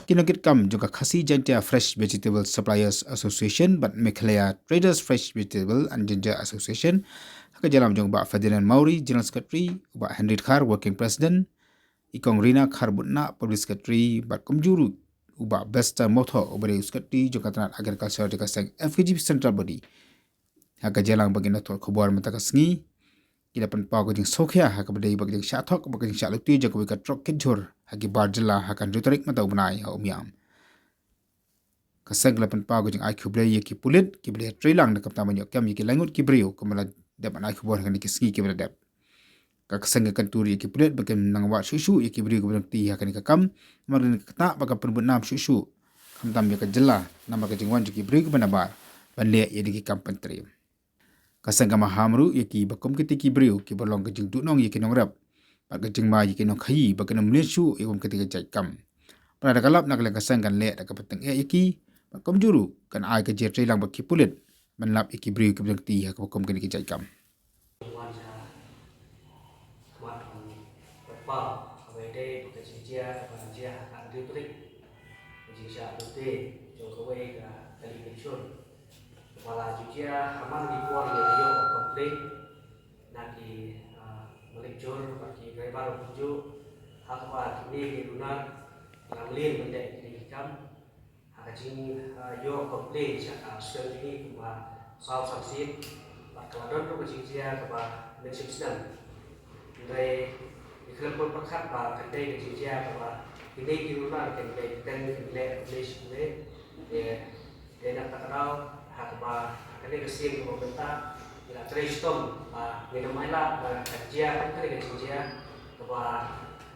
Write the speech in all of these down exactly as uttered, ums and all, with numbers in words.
Ki nongkitkam jong ka Khasi Jaintia Fresh Vegetable Suppliers Association bad Meghalaya Traders Fresh Vegetable and Ginger Association, ha ka jingïalam jong u Bah Ferdinand Mawrie, General Secretary, u Bah Henry Dkhar, Working President, i Kong Rina Kharbutna, Public Secretary, bad kumjuh ruh u Bah Bester Mawthoh, uba dei u Secretary jong ka tnat Agriculture jong ka seng F K G P Central Body. Ha ka jingïalang bad ki nongthoh khubor mynta ka sngi, ki la pynpaw ka jingsngewkhia ha kaba dei bad ka jingshah thok bad ka jingshah lute jong kawei ka trok kit jhur ha ki bar jylla ha ka hynriew tarik mynta u bnai ha Umiam. Ka seng ka la pynpaw ka jingai khublei ïa ki pulit kiba la ïatreilang na ka bynta ban ïoh kem ïa ki laingut ki briew, kumba la dep ban ai khubor ha kine ki sngi kiba la dep. Ka seng ka kyntu ruh ïa ki pulit ba kin nang wad shuh shuh ïa ki briew kiba don kti ha kane ka kam, namar kane ka ktah bad ka pynbud nam shuh shuh, khamtam ïa ka jylla namar ka jingwan jong ki briew kiba nabar ban leh ïa kine ki kam pyntriem. Ka seng ka maham ruh ïa kiba kum kiti ki briew kiba long ka jingduhnong ïa ki nongrep bad ka jingma ïa ki nongkhaïi ba kin ym leh shuh ïa kum kiti ki jait kam. Bad lada ka lap na ka liang ka seng kan leh da kaba tyngeh ïa ki bad kumjuh ruh kan ai ka jingtreilang bad ki pulit ban lap ïa ki briew kiba don kti ha kaba kum kine ki jait kam. Wan sha khmat u Pynpaw, kaba ïadei bad ka jingjia kaba la jia ha ka hynriew tarik, ka jingshah lute jong kawei ka kali pension kaba la ju jia ha man ki por ïa ïoh complain na ki, ah, malik jhur bad ki driver kumjuh, ha kaba kine ki runar ki la mlien ban leh kine ki kam. Ha ka jing, ah, ïoh complain sha ka sdang jong ngi kumba saw san sien, bad ka la don ruh ka jingjia kaba mynshem snem. Hynrei ngi khlem pyrkhat ba kan dei ka jingjia kaba kine ki runar kin leh, kin leh, kin leh shisha. Te, te na kata ka daw, ha kaba ha kane ka sien kaba mynta ngi la trei shitom ba ngin ym ailad ba kan jia kum kane ka jingjia kaba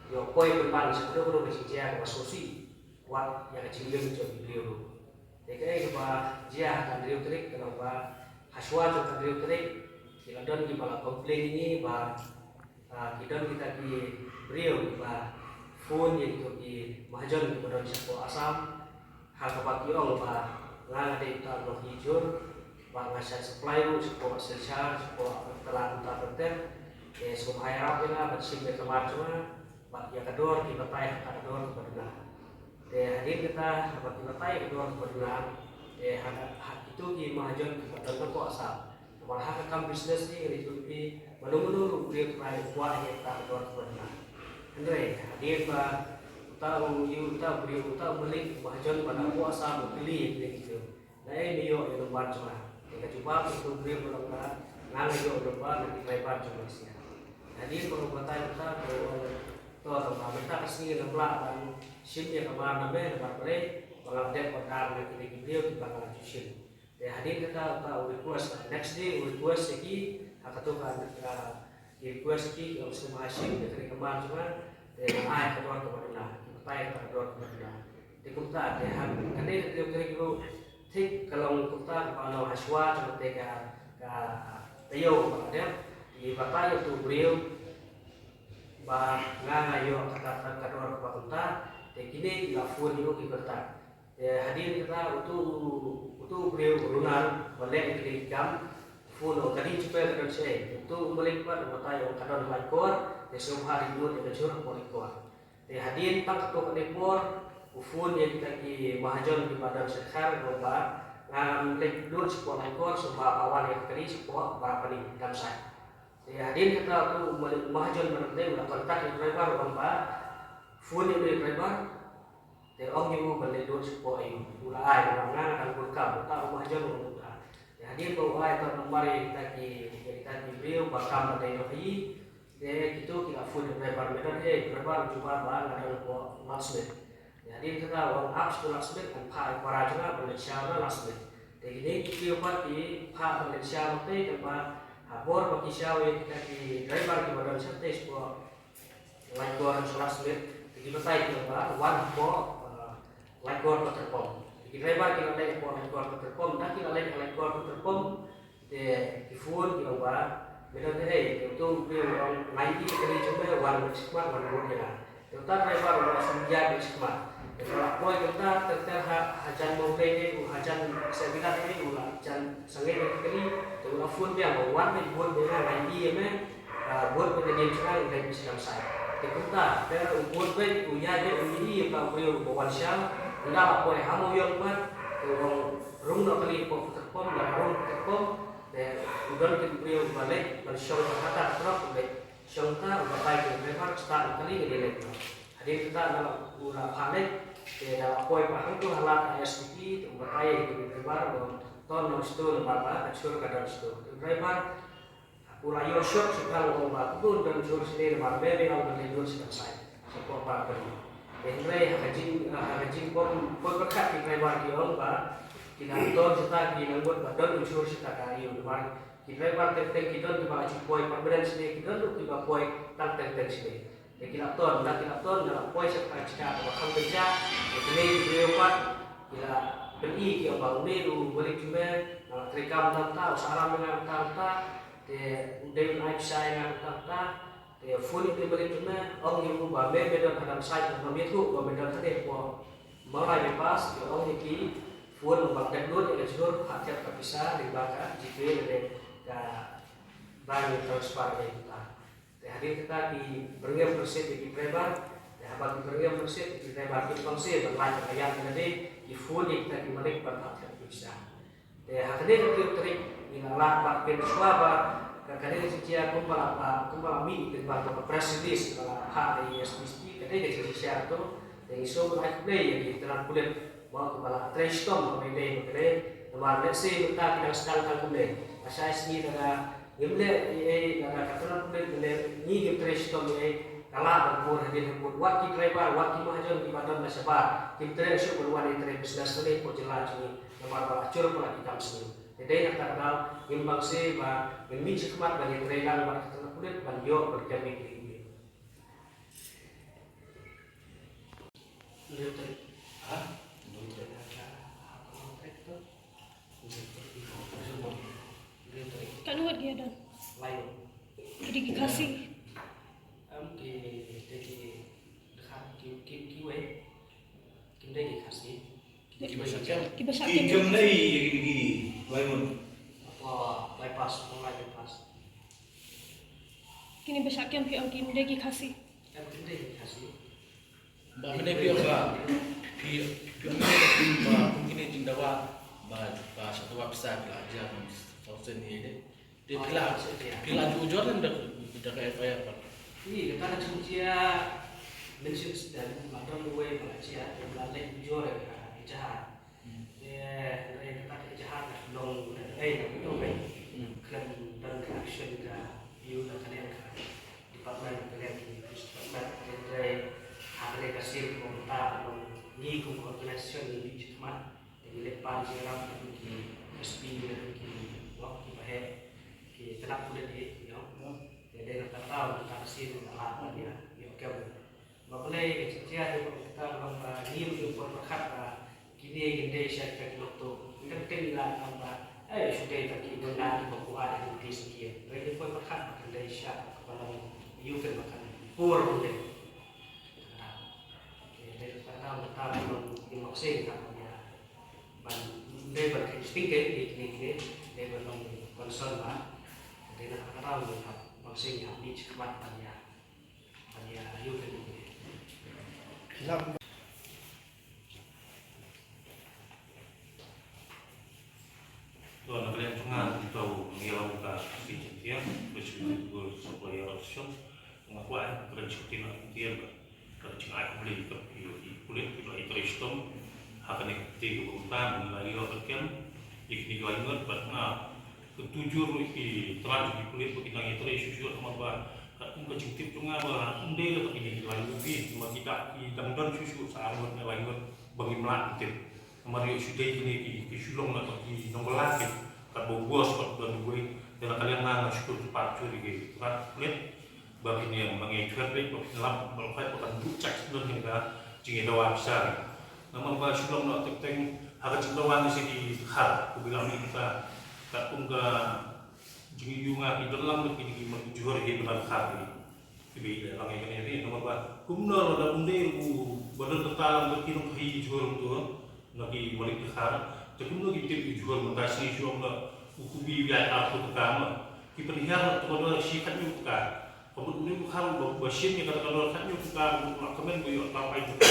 ïoh poi pynban sha kano kano ka jingjia kaba sngewsih. Wat ïa ka jingim jong ki briew ruh. Te kaei kaba jia ha ka hynriew tarik ka long ba, ha shuwa jong ka hynriew tarik, ki la don kiba la complain ïa ngi ba, ah, ki don kita ki briew kiba phone ïa kito ki mahajon kiba don shapoh Assam, ha kaba ki ong ba nga nga dei uta u nongkhaïi jhur, ba nga shah supply ruh shapoh Silchar, shapoh Agartala kumta ter ter. Te sngewbha ïarap ïa nga ban shim ïa ka mar jong nga bad ïa ka dor ki batai ha ka dor kaba duna. Te hadien kata, haba ki batai ka dor kaba duna, te ha, ha kito ki mahajon kiba don hapoh Assam, namar ha ka kam business ne ka ri jong phi, mano mano ruh u briew trai u kwah ïa kata ka dor kaba duna. Hynrei hadien ba uta u, ïa uta u briew, uta u malik, u mahajon ba na hapoh Assam u kylli ïa kine ki briew, naei me ïoh ïa u number jong nga? Te ka jubab jong uta u briew ka long ba, nga nga ïoh u number na ki driver jong Malaysia. Hadien ba u batai kata, ka ong, to, tang ba mynta ka sngi ngam lah ban shim ïa ka mar na me namar balei, ba nga la dep order na kine ki briew kiba nga la ju shim. Te hadien kata, uta u request, next day u request ïa ki, ha kato ka, ah, ki request ïa ki, ki ong sngewbha shim ïa kane ka mar jong nga, te ngan ai ka dor kaba duna, ki batai ka dor kaba duna. Te kumta, te ha kane ka hynriew tarik ruh, thik ka long kumta kaba long ha shuwa jong kata ka, ka taïew ba la dep, ki batai ïa uto u briew ba nga nga ïoh kata ka dor kaba kumta, te kine ki la phone ïa u ki contact. Te hadien kata uto u, uto u briew u runar ba leh ïa kine ki kam, phone u ong ka dei jingpyrshah ka don shaei. Uto u malik pat u batai u ong ka don ha Laitkor, te sngewbha ri lut ïa ka jhur hapoh Laitkor. Te hadien tang katto katne por u phone ïa kita ki mahajon kiba don sha Dkhar, u ong ba nga ngam leit lut shapoh Laitkor, sngewbha pha wan ïa ka kali shapoh Barapani, Damsait. Te hadien kata uto u malik, u mahajon ba don te u la contact ïa u driver, u ong ba phone ïa u driver, te ong ïa u ban leit lut shapoh aïu. U la ai, u la, nga nga dang bun kam, uta u mahajon u ong uta. Te hadien ba u ai uta u number ïa kita ki, ïa kita ki briew ba kam ba dei nongkhaïi, te kito ki la phone ïa u driver, me don ei? Driver u jubab ba nga don hapoh Ladthadlaismith. Te hadien kata u ong ap sha Ladthadlaismith, ngan phah ïa u para jong nga ban leit shaw na Ladthadlaismith. Te kine ki briew pat ki phah ban leit shaw shatei, tang ba ha bor ba ki shaw ïa kita ki driver kiba don shatei shapoh Laitkor sha Ladthadlaismith, te ki batai ki ong ba wan hapoh, eh, Laitkor petrol pump. Te ki driver ki la leit hapoh Laitkor petrol pump, da ki la leit ha Laitkor petrol pump, te ki phone ki ong ba, me don ei? Te uto u briew u ong nga ïohi ïa ka kali jong me, wan beit shakhmat, wan bud ïa nga. Te uta u driver u ong shu ïaid beit shakhmat. Te ka la poi kumta ter ter ha, hajan Mawblei ne u hajan Sehbilat ne u la jan sangeh ïa ka kali, te u la phone biang ba wan beit bud beit ïa nga, nga ïohi ïa me. Ah, bud beit na dien jong nga, leit beit sha Damsait. Te kumta te u bud beit, u ïaid beit, um ïohi ïa uta u briew uba wan shaw. Ynda la poi ha Mawïong pat, te u ong rung noh kali hapoh Petrapom, la rung Petrapom, te u don ki briew ba leit ban shong ha kata ka trok, u leit shong ta, u batai ki driver, start noh kali, ngi leit noh. Hadien kata, ynda la u la phah leit, te ynda la poi pat hangto ha lad I S D P, te u batai ïa ki driver ba ton noh shito namar ba ka jhur ka don shito. Te u driver u la ïoh shock shaphang, u ong ba kumno don jhur shane namar me me ong ban leit lut sha dang sait, shapoh Parkbynriew. Te hynrei ha ka jing, ha ka jingbym poi pyrkhat ki driver ki ong ba ki la don shata, ki la mut ba don jhur shata ka ïoh namar ki driver teng teng ki don kiba la ju poi permanent shane, ki don ruh kiba poi tang teng teng shane. Te ki la ton, la ki la ton, la poi sha ka jaka kaba kham kynjah. Te kine ki briew pat ki la pyni, ki ong ba une u malik jong me, la treikam tang ta, u sahram ïa nga tang ta. Te u dei ban ai pisa ïa nga tang ta. Te phone ïa u malik jong me, ong ïa u ba me, me don ha dang sait, me ïathuh ba me don hangne hapoh Mawlai bypass, te ong ïa ki phone ba dep lut ïa ka jhur, phah thied ka pisa lyngba ka GPay lane ka bank transfer ïa u ta. Te hadien kata ki byrngem byrsiet ïa ki driver, te haba ki byrngem byrsiet ïa ki driver ki pang se ban lait ban ïaid lade, ki phone ïa kita ki malik ban phah thied ki pisa. Te ha kane ka tarik tarik ngi la lah ban pynshuwa ba ka kane ka jingjia kumba la, kumba la mih lyngba ka press release ba la phah da i S P C, ka dei ka jingjia to, te ngi sngewbha ban ai khublei ïa ki tnat pulit ba kiba la trei shitom ha kane ka dei ba kane, namar lehse mynta ki dang sdang tang kumne. Lashai sngi lada ngim leh ei ei, lada ka tnat pulit ba leh, ngi ngim trei shitom ei ei, ka lah ban pur hadien ha kut. Wat ki driver, wat ki mahajon kiba don na shabar, kim treh shuh ban wan ïatrei business hangne hapoh jylla jong ngi namar ba la jur palat ki kam sniew. Te dei na kata ka daw ngin bang se ba ngin mih shakhmat ban ïatrei lang bad ka tnat pulit ban ïoh ban kem ïa ki. Katno ngut ki don? Ki dei ki Khasi. Em, ki dei ki dkhar, ki, ki, kiwei. Kim dei ki Khasi. Kiba shah kem. Kiba shah kem. Ki kem dei ki, ki, ki, Laimun. Apa, bypass, Mawlai bypass. Kine ba shah kem phi ong kim dei ki Khasi. Em, kim dei ki Khasi. Ba mynne phi ong ba phi, phi ong ba kum kine jingdawa ba, ba shah dawa pisa phi la jia kum thousand ni de. Te phi la, phi la ju ujor ne da, da ka F I R ba? Ni, kata ka jingjia mention sdang ba don uwei ba la jia, te ba la leit ujor ïa ka ejahar. Hmm. Te hynrei kata ka ejahar ka long da ei na uto ka. Hmm. Khlem don ka action ka ïa u na kane ka department, kane ka police department. Hynrei ha kane ka sien kumta long ngi kum ka organisation ngi mih shakhmat. Te ngi leit pan jingïarap na ki S P, na ki wak, ki baheh, ki tnat pulit, you know. Te dei na kata ka daw mynta ka sien ngi la lah ban ïa, ïoh kem. Ba balei ka jingjia te ba kata ka long ba ngi ngim poi pyrkhat ba kine kin dei sha kita ki lokto. Ngi teng teng ngi la ong ba, eh, shu dei ta ki duna kiba kwah da ki pis ki. Hynrei ngim poi pyrkhat ba kan dei sha kaba long ïa u ken ba kan pur ruh dei. Te dei na kata ka daw mynta ka long ngi mih sha kata ka daw. Ban dei ban kynjah kynjah ïa kine kine, dei ban long concern ba dei na kata ka daw ngi hap ban seng hap mih shakhmat ban ïa, ban ïa ïoh kane kine. To na ka liang jong nga, to ngi ïa ka P G T M, Pacific Gold Supplier Association. Nga kwah ban kren shuh ïa ka P G T M. Ka jingai khublei ïa ki pulit kiba la ïatrei shitom ha kane ka kti kaba mynta, ngi la ïoh ban kem ïa kine ki laingut bad nga kyntu jur ïa ki trai ki pulit ba ki nang ïatrei shuh shuh namar ba katkum ka jingtip jong nga ba ym dei la kine ki laingut hi, namar kita ki dang don shuh shuh sa arngut ne laingut ba ngim lah ban tip. Namar ïoh shu dei kine ki, ki shu long na ki nongbylla ki, katba u bos katba don uwei. Te na ka liang nga nga shu kyrpad jur ïa ki trai pulit. Ba phin ïeng, ba ngi ïathuh beit, ba phin lap, ba la pait, ba kan duh check shuh kane ka jingïadawa pisa. Namar ba shu long noh teng teng ha ka jingdawa ngi sha ki dkhar, kumba la mih mynta. Katkum ka jingïohi nga ki don lang bad kine ki malik jhur hi bad dkhar hi. Kiba ïaleh lang ïa kane hi, namar ba kumno lada ym dei u ba don kata lang bad ki nongkhaii jhur to. Na ki malik dkhar, te kumno ki tip ïa u jhur mynta shi shuwa ba u kubi u ïaid arphew tyngka ma. Ki pynhiar na ka dor shi khathynñiew tyngka. Ka mut une u dkhar ba, ba shim ïa kata ka dor khathynñiew tyngka, ka mut u la kmen ba ïoh tang phra tyngka.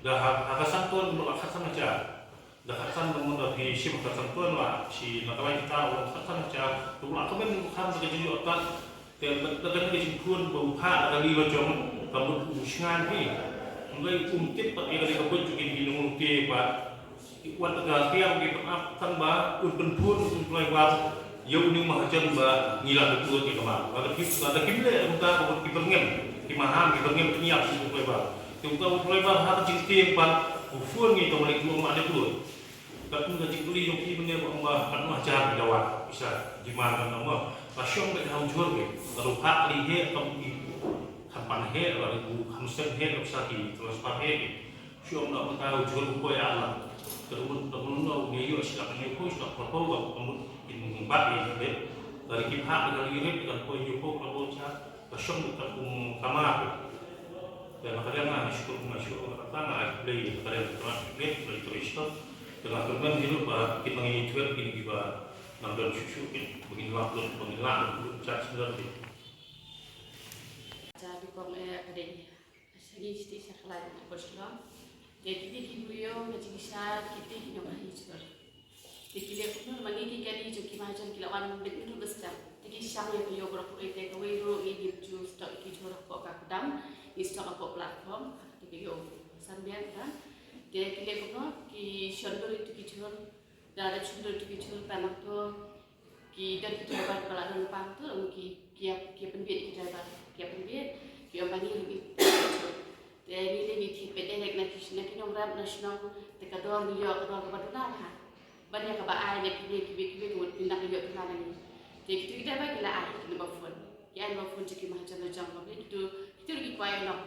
Da ha, ha ka Santon, ba khatsan hajar. Da khatsan, ba mun da phi shim ka Santon, ba shi na ka lai kita, ba khatsan hajar. Tu la ka men, kham da ka jingïoh tat. Te da, da ka jingkhun, ba u pha, da ka li ba jong, ka mut u shngan hi. Ngai um tip pat ïa ka li ka buit, ki ki nong te pat. Wat ka tiang ki pynap tang ba un pynphun u Blei ba ïa u Mahajon ba ngi la pynphun ïa ka ma. Ba ka tip ba ka kim leh kumta ba ki pyrngem, ki maham ki pyrngem pynïap u Blei ba. Te u Blei ba ha ka jingtieng pat u phun ngi tang leh u ma leh u. Ka tu ka jingkylli jong ki mynne ba ong ba katno hajar ki dawa pisa demand kan ong ba. Ba shong ba ha u jhur ke. Ka rupa kali he ka mu ki. Kham pan he la u kham sen he ka pisa ki transfer he ke. Shu ong noh mynta u jhur u poi ah la. Ka rumun, ka rumun noh u ne ïoh shi lak ne poi shi lak poi poi ka mut kin mung bak ïa ïa. Dari ki phah ka ïa rit ka poi ïa poi ka poi cha. Ka shong ka kum ka ma. Ka ma ka dang nga shu kum nga shu ka ta nga ai play ka dang ka ma play play to isto. Ka nga kum kan hidup ba kin mangi tuat kin ki ba nang don shu shu kin. Bangin lak don, bangin lak don, chat sendiri. Jadi kong eh ka dei. Sha ngi sha khlaiñ na Port Shillong. Te kiti ki briew na jingshisha kiti ki nongkhaii jhur. Te ki leh kumno ma ngi ki kali jong ki mahajon ki la wan beit mynta ba sdang. Te ki shang ïa ka ïew baroh kawei te kawei ruh ngi ngim ju stock ïa ki jhur hapoh ka kudam, ngi stock hapoh platform. Te ka ïew san biang ka. Te ki leh kumno ki shon dur ïa ki jhur. Da dep shon dur ïa ki jhur tang nangto Ki don ki driver kiba la don lypa to, ki, ki ïa, ki ïa pynbieit ki driver, ki ïa pynbieit, ki ong ba ngi ruh ngi. Te ngi te ngi thied beit direct na ki, na ki nongrep na shnong, te ka dor ngi ïoh ka dor kaba duna bha. Ban ïa kaba ai na kine kiwei kiwei ka mut pyndak ïoh duna na ngi. Te kito ki driver ki la ai, ki number phone. Ki ai number phone jong ki mahajon la jong, kitu, kitu ki kwah ïa long.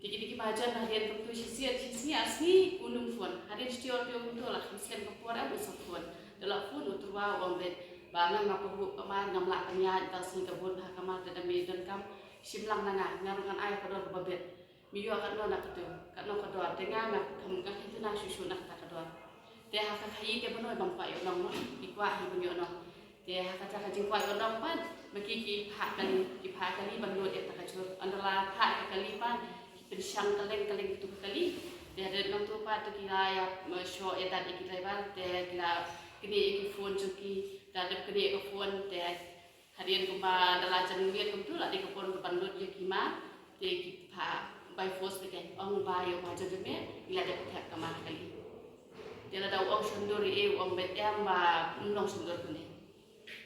Te kine ki mahajon hadien kumtu shisien shisien ar sngi u nym phone. Hadien shuti or phi ong kumtu la kham slem ka por em u sa phone. Te la phone u tyrwa u ong beit ba nga nga pyrhuh kamar ngam lah pynïaid tang sngi ka bun bha kamar te da me donkam shim lang na nga, nga ruh ngan ai ka dor kaba bit. Me ïoh katno na katu, katno ka dor te nga nga kham nga kham tuna shuh shuh na kata ka dor. Te ha ka khaii te ba noi bym kwah ïoh nong mo, ki kwah hi ban ïoh nong. Te ha kata ka jingkwah ïoh nong pat, ma ki ki phah kali, ki phah kali ban lut ïa kata ka jhur. Ynda la phah ka kali pat, ki pynshang kylleng kylleng katu ka kali. Te hadien nangtu pat te ki la ïa, ma, shoh ïa dat ïa ki driver, te ki la knieh ïa ki phone jong ki, te hadien knieh ïa ka phone, te hadien kumba da la jan miet kumtu la dei ka por ban lut ïa ki ma, te ki phah by force te ki ong ba ïa u mahajon jong me, ngi la dep thep ka ma kali. Te lada u ong shon dur ïa u ong beit em ba um long shon dur kumne.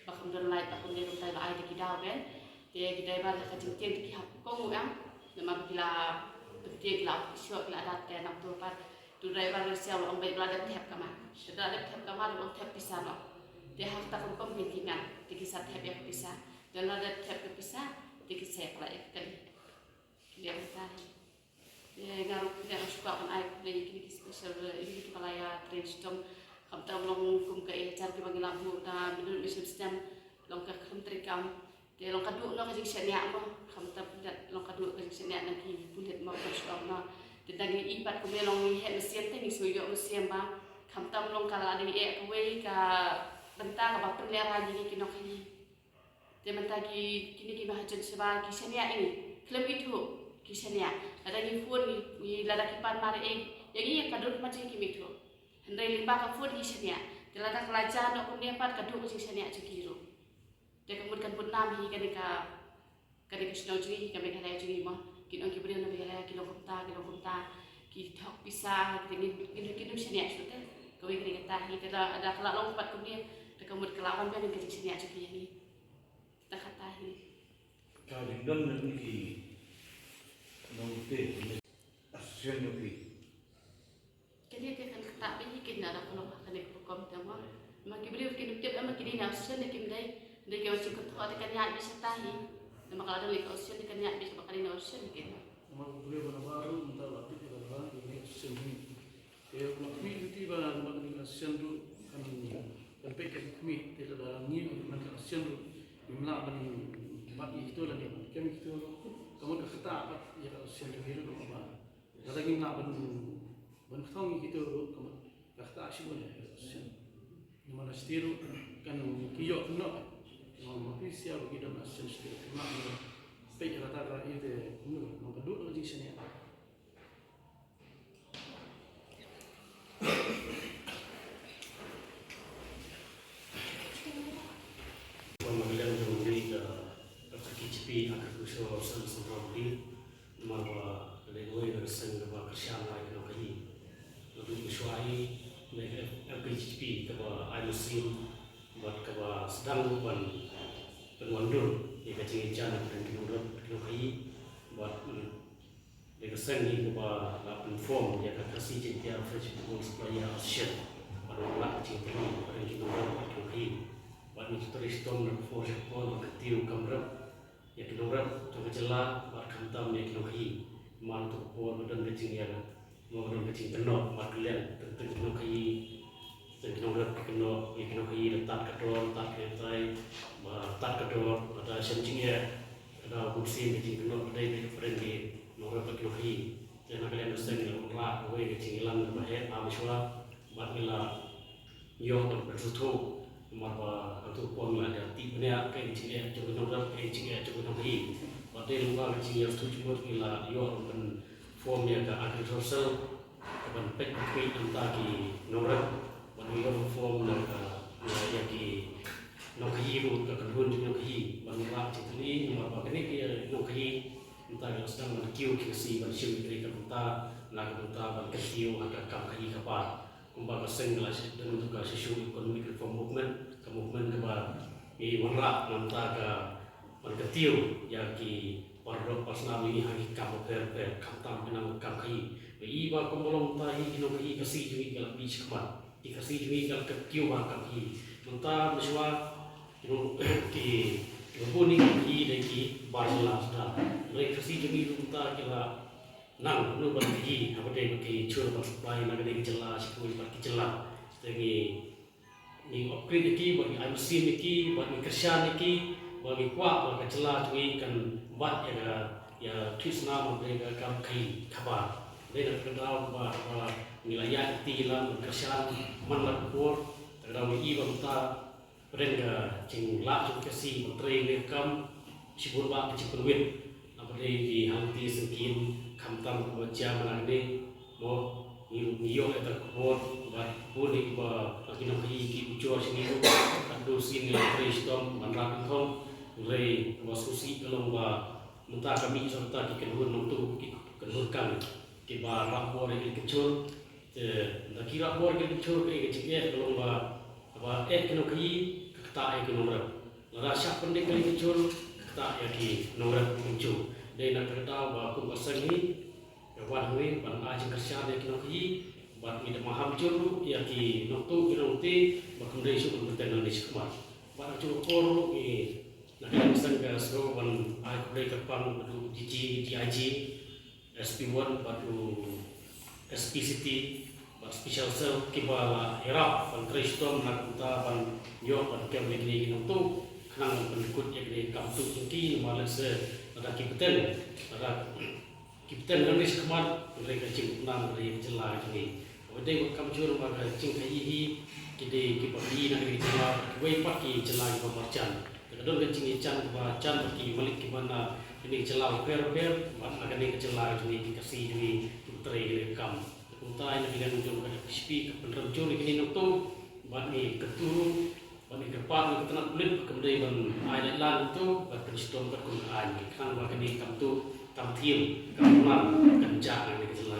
Ba kham don light ba kumne kumta la ai da ki daw ben. Te ki driver ha ka jingtieng te ki hap kong u em. Namar ba ki la pyntieng ki la shoh ki la dat te nangtu pat. Tu driver lehse u ong beit ba la dep thep ka ma. Te da la dep thep ka ma u ong thep pisa noh. Te ha kata ka rukom ki ngan te ki sa thep ïa ka pisa. Te lada dep thep ka pisa te ki sa ïa ka la ïa ka kali. Ki ïa ka kali. Te nga ruh nga ruh shu kwah ban ai khublei ïa kine ki special, eh, ïa kito ba la ïa train shitom. Khamtam long kum ka ïa jar kiba ngi la buh da mynta mynta snem long ka khlem treikam. Te long ka duh noh ka jingshaniah mo. Khamtam long ka duh ka jingshaniah na ki pulit mo ka shu ong noh. Te tang ïa i pat kumne long ngi heh mynsiem te ngi shu ïoh mynsiem ba khamtam long ka la dei eh kawei ka bynta kaba pynlehrain ïa ngi ki nongkhaii. Te mynta ki, kine ki mahajon shiba ki shaniah ïa ngi. Khlem ithuh ki shaniah. Lada ngi phone ngi, ngi lada ki pan mar ei, ïa ngi ka dur ma jong ngi kim ithuh. Hynrei lyngba ka phone ki shaniah. Te lada ka la jan noh kumne pat ka duh ka jingshaniah jong ki ruh. Te ka mut kan bun nam hi kane ka, kane ka shnong jong ngi, ka Meghalaya jong ngi mo. Kin ong ki briew na Meghalaya ki long kumta, ki long kumta. Ki thok pisa, ki ngin, ngin, ngin shaniah shuh te. Kawei kane kata hi, te lada ka la long pat kumne, te ka mut ka la wan biang ka jingshaniah jong ki ïa ngi. Kata kata hi. Ka jingdon na ki nongte association jong phi. Kane te kan kata beit hi kane da ka long ha kane ka rukom te mo. Ma ki briew ki tip ma kine na association ne kim dei. Dei ki wan jingkyntu te kan ïaid beit shata hi. Namar ka la don ka association te kan ïaid beit ba kane na association hi kane. Namar ki briew na baroh mynta la tip ïa ka association hi. Te u la khmih lynti ba, ba kane ka sien ruh kan, kan peit ka khmih, te lada ngi man ka sien ruh ngim lah ban bat ïa kito lane ban kem ïa kito ruh. Ka mut ka ktah pat ïa ka sien ruh, ïa ruh ba lada ngim lah ban, ban kthong ïa kito ruh, ka mut ka ktah shibun ïa ka sien. Namar sien ruh kan ki ïoh kynnoh. Namar ma phi sia ba ki don sien sien ruh ngim lah ban peit ïa kata ka ïa te kumno, namar ka duh ka jingshaniah. P Agricultural Research Centre Bri, namar ba ka dei kawei na ka seng kaba kyrshan ïa ki nongkhaïi. Naduh mynshuwa hi, na ka F K G P kaba ai mynsiem bad kaba sdang ban pynwandur ïa ka jingïajan pyrshah ki nongrep ki nongkhaïi bad, mm, dei ka seng hi kaba la pynform ïa ka Khasi Jaiñtia Vegetable Supplier Association bad wanrah ka jingtylli pyrshah ki nongrep ki nongkhaïi. Bad ngi trei shitom na ka por sha ka por ban kyntiew kam rep ïa ki nongrep jong ka jylla bad khamtam ïa ki nongkhaïi. Namar to ka por ka don ka jingïa, namar ka don ka jingkynnoh markylliang teng teng ki nongkhaïi, teng ki nongrep ki kynnoh ïa ki nongkhaïi, la tad ka dor, tad ka jingïatai, ba tad ka dor, lada shem jingeh, lada bun sien ka jingkynnoh ka dei beit pyrshah ki nongrep ki nongkhaïi. Te na ka liang ka seng ngi la wanrah kawei ka jingïalang kaba heh ha mynshuwa bad ngi la ïoh ban pynsngewthuh namar ba hangto ka por ngi la ïa tip bniah kaei ka jingeh jong ki nongrep, kaei ka jingeh jong ki nongkhaïi. Bad dei lyngba ka jingïasngewthuh jingmut ngi la ïoh ban pynform ïa ka Agricultural Cell kaban peit ban khmih na bynta ki nongrep. Bad ngi ïoh ban form na ka, na ïa ki nongkhaïi ruh, ka kynhun jong ki nongkhaïi ban wanrah ka jingtylli namar ba kine ki nongkhaïi mynta ki la sdang ban kiew ki Khasi ban shim ïa ka bynta, na ka bynta ban kyntiew ha ka kam khaïi ka par. Kumba ka seng la sdang ka Socio Economic Reform Movement, ka movement kaba ngi wanrah na bynta ka ban kyntiew ïa ki para doh para snam ngi ha ki kam bapher bapher, khamtam ki nong kam khaïi. Ba i ba kumba long mynta hi ki nongkhaïi Khasi jong ngi ka la mih shakhmat, ki Khasi jong ngi ka la kyntiew ha kam khaïi. Mynta mynshuwa ki nong, ki, ki bun ki khaïi dei ki bar jylla sdang. Hynrei Khasi jong ngi mynta ki la nang kumno ban khaïi haba dei ba ki jur ban supply na kane ka jylla sha kiwei pat ki jylla. Te ngi, ngi upgrade ïa ki, bad ngi ai mynsiem ïa ki, bad ngi kyrshan ïa ki, bad ngi kwah ba ka jylla jong ngi kan bat ïa ka, ïa ka snam bad ïa ka kam khaïi kaba dei na ka daw ba, ba ngi la ïaid lynti ïalam ban kyrshan man la ka por. Te ka daw ngi i ba mynta pyrshah ka jinglah jong ki Khasi ban trei ne kam shibun ba ka jingpynwit. Naba dei ki hangti sengkim khamtam kaba jia mana kane mo ngi, ngi ïoh ïa ka khubor ba bun ïa kiba la ki nongkhaïi ki ujor sha ngi ruh. Katno sien ngi la trei shitom ban rah pynthong. Hynrei kaba sngewsih ka long ba mynta ka mih sa kata ki kynhun nongtuh, ki kynhun kan kiba rah bor ïa ki kynchul. Te da ki rah bor ki kynchul, kaei ka jingeh ka long ba, ba eh ki nongkhaïi ka ktah ïa ki nongrep. Lada shah pyndik ki kynchul ka ktah ïa ki nongrep ki kynchul. Dei na ka daw ba kum ka seng hi ka wan hangne ban ai jingkyrshan ïa ki nongkhaïi bad ngi da maham jur ruh ïa ki nongtuh ki nongtei ba kam dei shuh ban bteng nangne shakhmat. Bad ha kajuh ka por ruh ngi na ka liang ka seng ka sdang ban ai khublei kyrpang bad u D G, D I G, S P one bad u S P City bad Special Cell kiba la ïarap ban trei shitom na ka bynta ban ïoh ban kem ïa kine ki nongtuh khnang ban pynkut ïa kine ki kam tuh jong ki namar lehse lada ki bteng, lada ki bteng nangne shakhmat hynrei ka jingkut nam ka dei ka jylla ka jong ngi. Kaba dei ba kam jur ba ka jingkhaïi hi ki dei kiba khaïi na kane ka jylla, kiwei pat ki jylla kiba marjan. Te ka don ka jingïajan kaba jan bad ki malik kiba na kine ki jylla bapher bapher bad na kane ka jylla ka jong ngi ki Khasi jong ngi kiba trei kane ka kam. Kumta na ka liang jong ka F K G P ka pynrem jur ïa kine nongtuh bad ngi kyntu ruh bad ngi kyrpad ngi kyrpad pulit ba kam dei ban ai lait lang nongtuh bad pynshitom katkum ka aiñ khnang ba kane ka kam tuh kam thiem kam pynman kan jah na kane ka jylla.